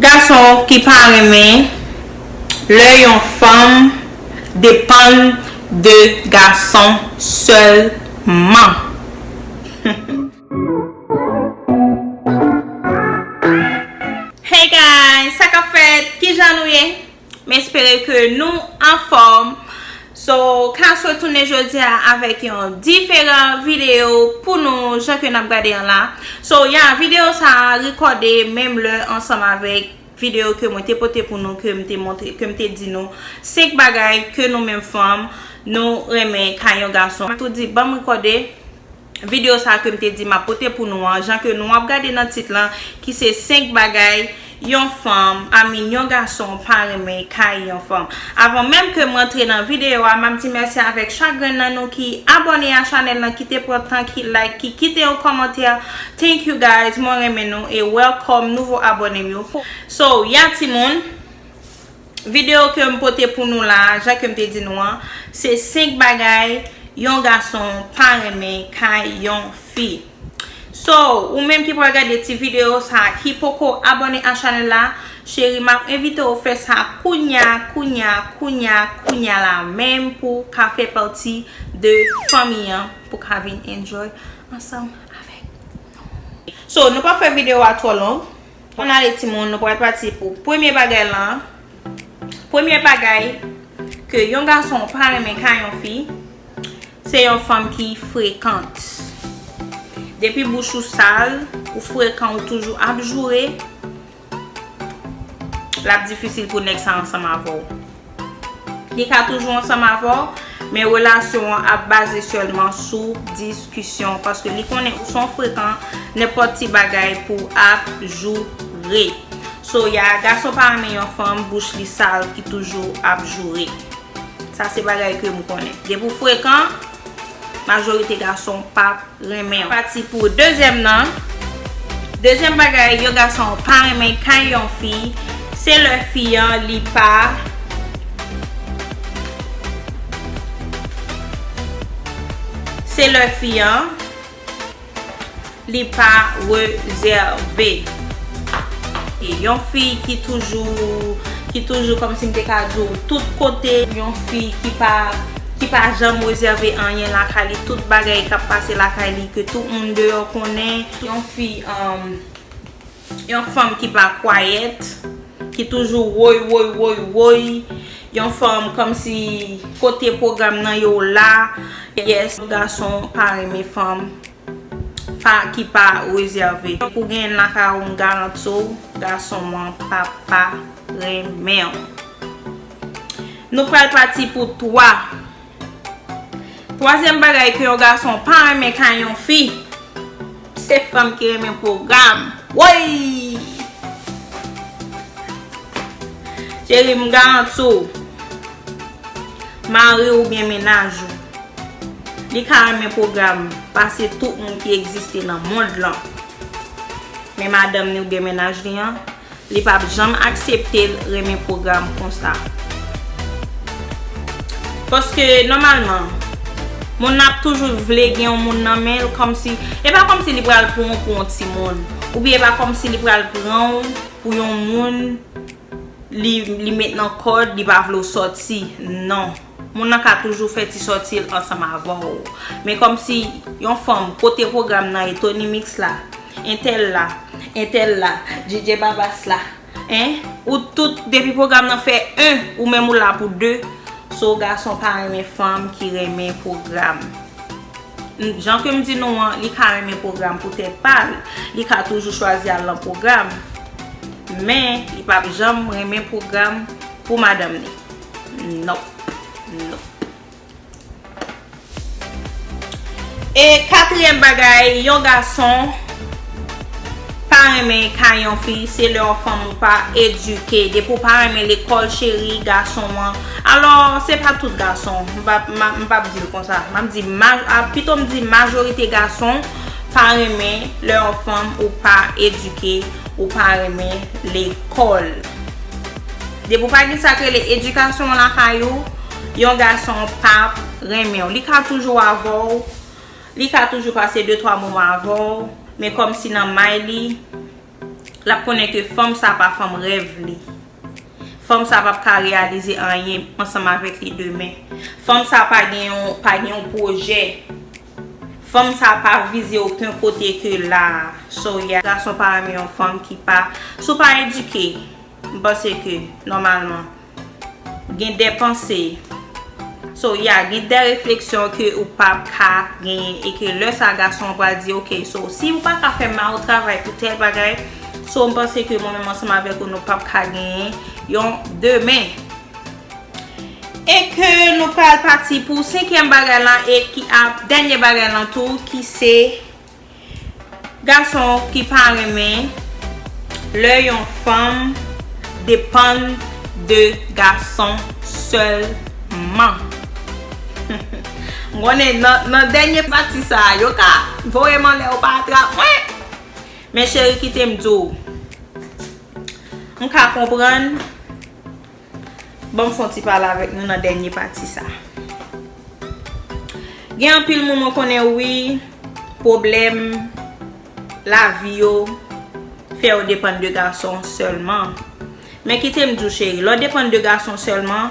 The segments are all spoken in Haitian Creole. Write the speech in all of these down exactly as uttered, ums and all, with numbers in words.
Gason ki pa renmen lè yon fanm depann de gason sèlman. Hey guys, sa k ap fèt? Kijan nou ye? M espere ke nou anfòm. So, Kass retounen jodi a avèk yon diferan videyo pou nou, jan ke n ap gade an la. So, ya, videyo sa a rekòde menm lè ansanm avèk videyo ke mwen te pote pou nou, ke m te montre, ke m te di nou senk bagay ke nou menm fanm, nou renmen kay yon gason. M ap tou di, ban m rekòde videyo sa ke m te di m ap pote pou nou an, jan ke nou ap gade nan tit lan, ki se senk bagay yon fanm, I mean, yon gason pa renmen kay yon fanm. Avan menm ke m rantre nan videyo a, m ap di mèsi avèk chak grenn nan nou ki abòne a chanèl lan, ki te pran tan, ki like, ki kite yon kòmantè. Thank you guys, mwen renmen nou e welcome nouvo abòne m yo. So, ya timoun, videyo ke m pote pou nou la, jan ke m te di nou an, se senk bagay yon gason pa renmen kay yon fi. So, ou menm ki pral gade ti videyo sa, ki poko abòne a chanèl la, cheri, m ap envite w fè sa kounya, kounya, kounya, kounya la menm pou w ka fè pati de fanmi an, pou w ka vin enjoy ansanm avèk nou. So, nou p ap fè videyo a twò long. Ann ale timoun, nou pral pati pou premye bagay lan. Premye bagay ke yon gason pa renmen kay yon fi, se yon fanm ki frekant. Depi bouch ou sal, ou frekan, ou toujou ap joure, l ap difisil pou nèg sa ansanm avè w. Li ka toujou ansanm avè w, men relasyon an ap baze sèlman sou diskisyon, paske li konnen ou se yon frekan, nenpòt ti bagay pou ap joure. So, ya, gason pa renmen yon fanm, bouch li sal, ki toujou ap joure. Sa se bagay ke m konnen. Depi w frekan, majorite gason p ap renmen w. Pati pou dezyèm nan. Dezyèm bagay yon gason pa renmen kay yon fi, se lè fi an li pa, se lè fi an li pa rezève. E yon fi ki toujou, ki toujou kòmsi m te ka di w tout kote, yon fi ki pa, ki pa janm rezève anyen lakay li, tout bagay k ap pase lakay li ke tout moun deyò konnen. Yon fi, um, yon fanm ki pa kwayèt, ki toujou woy, woy, woy, woy. Yon fanm kòmsi kote pwogram nan yo la. Yes, gason pa renmen fanm pa, ki pa rezève. Pou genyen l lakay ou, m garanti w, gason an p ap pa renmen w. Nou pral pati pou twa. Twazyèm bagay ke yon gason pa renmen kay yon fi, se fanm ki renmen pwogram. Woy! Cheri, m garanti w, mari w oubyen mennaj ou, li ka renmen pwogram pase tout moun ki egziste nan mond lan. Men madanm ni oubyen mennaj li an, li p ap janm aksepte l renmen pwogram konsa. Paske, nòmalman, moun nan ap toujou vle gen yon moun nan men l, kòmsi, e pa kòmsi li pral pran w pou yon timoun, oubyen e pa kòmsi li pral pran w pou yon moun li, li met nan kòd, li pa vle w sòti. Non. Moun nan ka toujou fè ti sòti l ansanm avè w. Men kòmsi yon fanm pote pwogram nan e Tony Mix la, entèl la, entèl la, D J Babas la, en, ou tout, depi pwogram nan fè en, ou menm ou la pou de. So, gason pa renmen fanm ki renmen pwogram. M, jan ke m di nou an, li ka renmen pwogram pou tèt pa l. Li ka toujou chwazi al nan pwogram. Men, li p ap janm renmen pwogram pou madanm li. Nonp. Nonp. E katriyèm bagay, yon gason pa renmen kay yon fi, se lè yon fanm ou pa edike. Depi w pa renmen lekòl, cheri, gason an. Alò, se pa tout gason. M p ap, m ap, m p ap di l konsa. M ap di, ma-, a, pito m di majorite gason pa renmen lè yon fanm ou pa edike, ou pa renmen lekòl. Depi w pa gen sa k rele edikasyon lakay ou, yon gason p ap renmen w. Li ka toujou avè w, li ka toujou pase de twa moman avè w, men kòmsi nan may li, l ap konnen ke fanm sa pa fanm rèv li. Fanm sa p ap ka reyalize anyen ansanm avèk li demen. Fanm sa pa gen yon, pa gen yon pwojè. Fanm sa pa vize okenn kote ke la a. So, yeah, gason pa renmen yon fanm ki pa, si w pa edike, m panse ke, nòmalman, gen de panse. So, yeah, gen de refleksyon ke ou p ap ka genyen e ke lè sa gason an pral di, "Ok, so, si ou pa ka fè m mal travay pou tèl bagay, so, m panse ke mwen menm ansanm avèk ou, nou p ap ka genyen yon demen." E ke nou pral pati pou senkyèm bagay lan e ki ap dènye bagay lan tou, ki se gason ki pa renmen lè yon fanm depann de gason sèlman. M konnen nan, nan dènye pati sa a, yo ka voye m anlè, yo pa atrap mwen. Men cheri, kite m di w, m ka konprann. Ban m fè yon ti pale avèk nou nan dènye pati sa. Gen anpil moun mwen konnen, wi, pwoblèm lavi yo fè yo depann de gason sèlman. Men kite m di w, cheri, lè w depann de gason sèlman,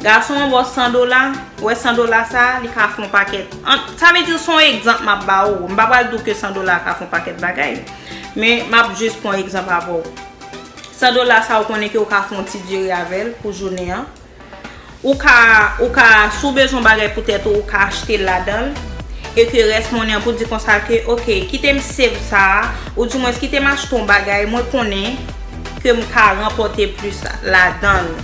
gason an ba w san dola, ou wè san dola sa, li ka fè yon pakèt. An, sa vle di, se yon egzanp m ap ba ou. M pa pral di w ke san dola ka fè yon pakèt bagay. Men m ap jis pran egzanp avè w. San dola sa, ou konnen ke ou ka fè yon ti diri avè l pou jounen an. Ou ka, ou ka, si w bezwen bagay pou tèt ou, ou ka achte l ladan l. E ke rès monnen an pou di konsa ke, "Ok, kite m save sa a, oudimwens kite m achte yon bagay, mwen konnen ke m ka ranpòte plis ladan l.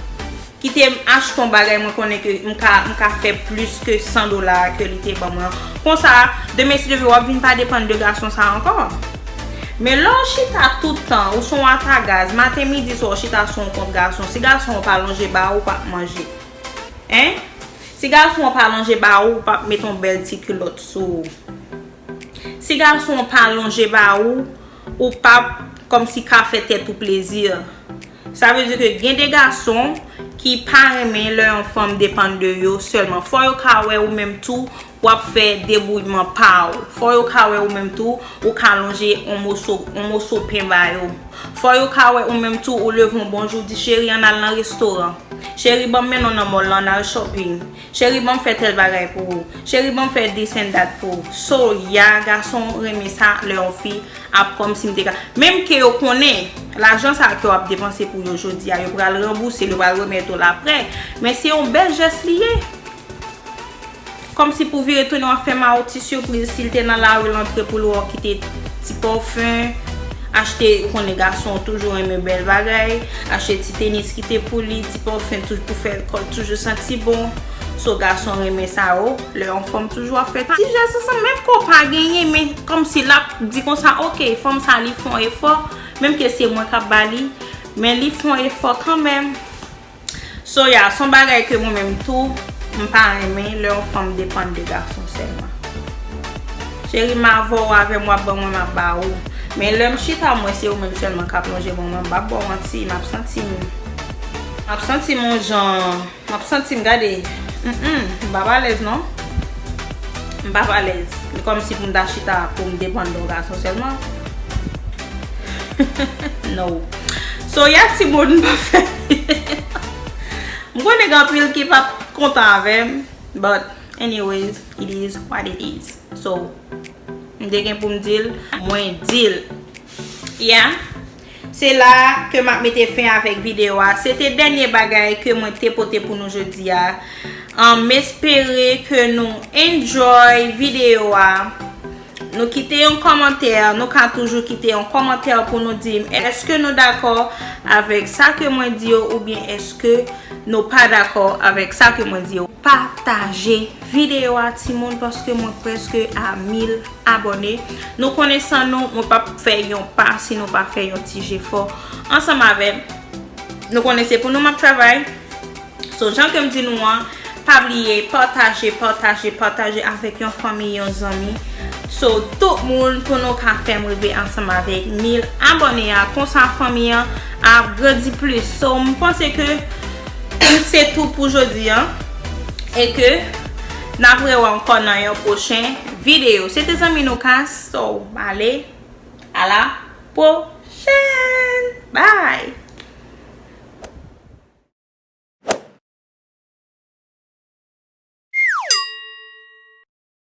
Kite m achte yon bagay, mwen konnen ke m ka, m ka fè plis ke san dola ke li te ban mwen an." Konsa, demen, si Dye vle, w ap vin pa depann de gason sa a ankò. Men lè w chita tout tan, ou se yon atagaz, maten, midi, swa, w chita sou yon kont gason, si gason an pa lonje ba ou, ou p ap manje. Hein? Si gason an pa lonje ba ou, ou p ap met yon bèl ti kilòt sou ou. Si gason an pa lonje ba ou, ou p ap kòmsi ka fè tèt ou plezi. Sa vle di ke gen de gason ki pa renmen lè yon fanm depann de yo sèlman. Fò yo ka wè ou menm tou, w ap fè debouyman pa w. Fò yo ka wè ou menm tou, ou ka lonje yon moso, yon moso pen ba yo. Fò yo ka wè ou menm tou, ou leve yon bonjou, di, "Cheri, ann al nan restoran. Cheri, ban m mennen w nan mall lan, ann al shopping. Cheri, ban m fè tèl bagay pou ou. Cheri, ban m fè this and that pou ou." So, yeah, gason renmen sa, lè yon fi ap kòmsi m te ka. Menm ke yo konnen, lajan sa ke w ap depanse pou yo jodi a, yo pral ranbouse l, yo pral remèt ou l aprè. Men se yon bèl jès li ye. Kòmsi pou vire tounen w ap fè m a ou ti sipriz, si l te nan lari l antre pou l wè w kite ti pòfen, achte, ou konnen gason toujou renmen bèl bagay, achte ti tenis kite pou li, ti pòfen tou, pou fè kò l toujou santi bon. So gason renmen sa yo, lè yon fanm toujou ap fè ti jès ansanm, menm ke w pa genyen, men kòmsi l ap di konsa, "Ok, fanm sa li fè yon efò, menm ke se mwen k ap ba li, men li fè yon efò kanmenm." So, yeah, se yon bagay ke mwen menm tou, m pa renmen lè yon fanm depann de gason sèlman. Cheri, m avè w, avè m w ap ban mwen, m ap ba ou. Men lè m chita, mwen se ou menm sèlman k ap lonje ban mwen, m p ap ba w manti, m ap santi m, m ap santi m yon jan, m ap santi m, gade, mm, mm, m p ap alèz non. M p ap alèz. Li kòmsi pou m ta chita pou m depann de yon gason sèlman. No. So, yeah, timoun, m pa fè. M konnen gen anpil ki p ap kontan avè m, but anyways, it is what it is. So, m te gen pou m di l, mwen di l. Yeah. Se la ke m ap mete fen avèk videyo a. Se te dènye bagay ke mwen te pote pou nou jodi a. An, m espere ke nou enjoy videyo a. Nou kite yon kòmantè, nou ka toujou kite yon kòmantè pou nou di m èske nou dakò avèk sa ke mwen di yo oubyen èske nou pa dakò avèk sa ke mwen di yo. Pataje videyo a, timoun, paske mwen prèske a mil abòne. Nou konnen san nou, mwen p ap fè yon pa si nou pa fè yon ti jefò ansanm avè m. Nou konnen se pou nou m ap travay. So, jan ke m di nou an, pa bliye pataje, pataje, pataje avèk yon fanmi, yon zanmi. So, tout moun pou nou ka fè m rive ansanm avèk mil abòne a. Konsa, fanmi an ap grandi plis. So, m panse ke se tou pou jodi an. E ke n ap rewè ankò nan yon pwochen videyo. Se te zanmi nou Kas. So, ale, a la pwochèn. Bye.